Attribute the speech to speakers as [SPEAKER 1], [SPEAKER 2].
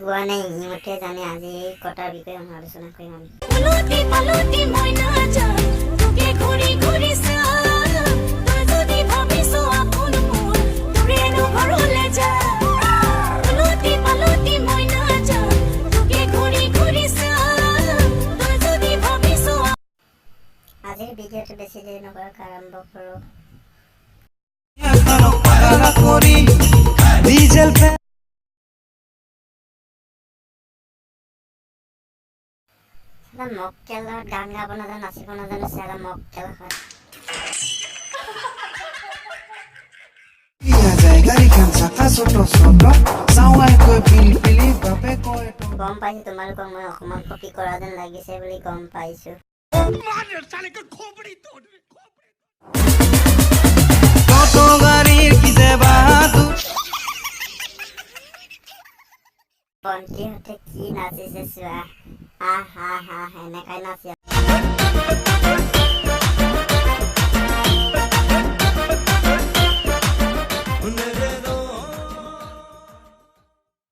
[SPEAKER 1] গোৱা নাই, ইহঁতে জানে। আজি এই কথাৰ বিষয়ে আলোচনা কৰিম আমি।
[SPEAKER 2] উলটি পালটি মইনা যাম, তোকে ঘূৰি ঘূৰি চাম। তই যদি ভাবিছ আপোন মোৰ, তোৰেনো ঘৰলে যাম। উলটি পালটি মইনা যাম, তোকে ঘূৰি ঘূৰি চাম। তই যদি ভাবিছ
[SPEAKER 1] আজিৰ ভিডিঅ'টো বেছি দেৰি নকৰাকৈ আৰম্ভ কৰোঁ।
[SPEAKER 3] কৰি ডিজেল
[SPEAKER 1] চালা মক্কেলৰ, গান গাব নাজানো, নাচিব নাজানো, চালা মক্কেল হয়।
[SPEAKER 3] যায় গাড়ীখন চাকা ছোট ছোট, চাওয়াই কয় পিলপিলি, বাপে কয়
[SPEAKER 1] গম পাইছোঁ, তোমালোকক মই অকণমান কপি কৰা যেন লাগিছে বুলি গম পাইছোঁ।
[SPEAKER 3] কত গাড়ীৰ কি যে বাহাদুৰ।
[SPEAKER 1] ভণ্টিহঁতে কি নাচিছে চোৱা। আহ হা হা, এনেকাই নাচি